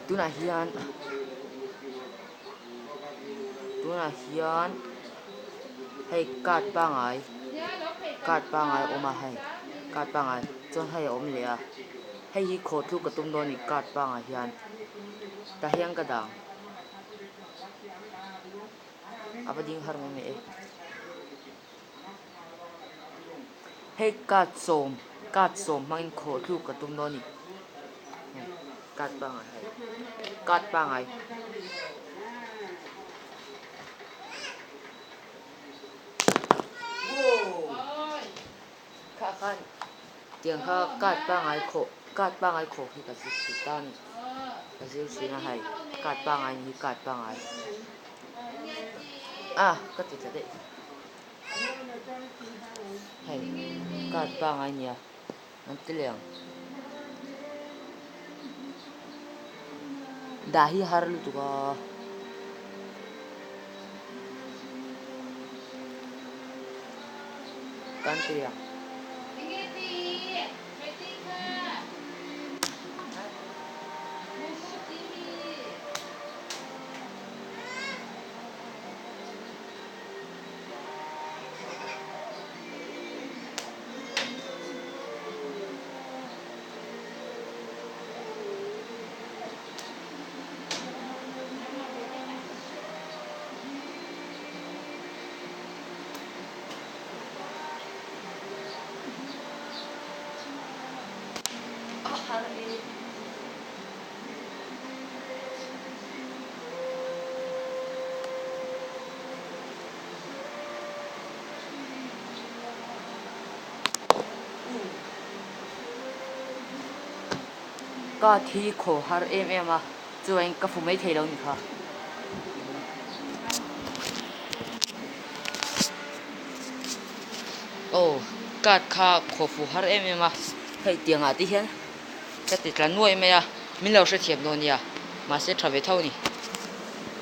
Tunah hian tunah hian hei card pangai card pangai a awm a hei card pangai chuan hei a awm leh a hei hi khawh thluk ka tum dawn a ni card pangah hian tah hian ka dang a va ding har mai mai e. Hei card sawm card sawm hmangin khawh tluk ka tum dawn a ni hei card pangai hei card pangai. Kha khan tiang kha card pangai khawh card pangai khawh hi ka zir thin ta a ni ka zir thin a hei card pangai ni hi card pangai a ka ti tla daih. Hei card pangai nia an ti leh ang dah hi har lutuk a kan ti leh ang. Ka thi khaw har em em a chuan ka fu mai thei lo ni kha. Aw card kha khaw fu har em em a hei tiangah te hian ka ti tla nuai mai a min lo hrethiam dawn nia mahse tha ve tho a ni.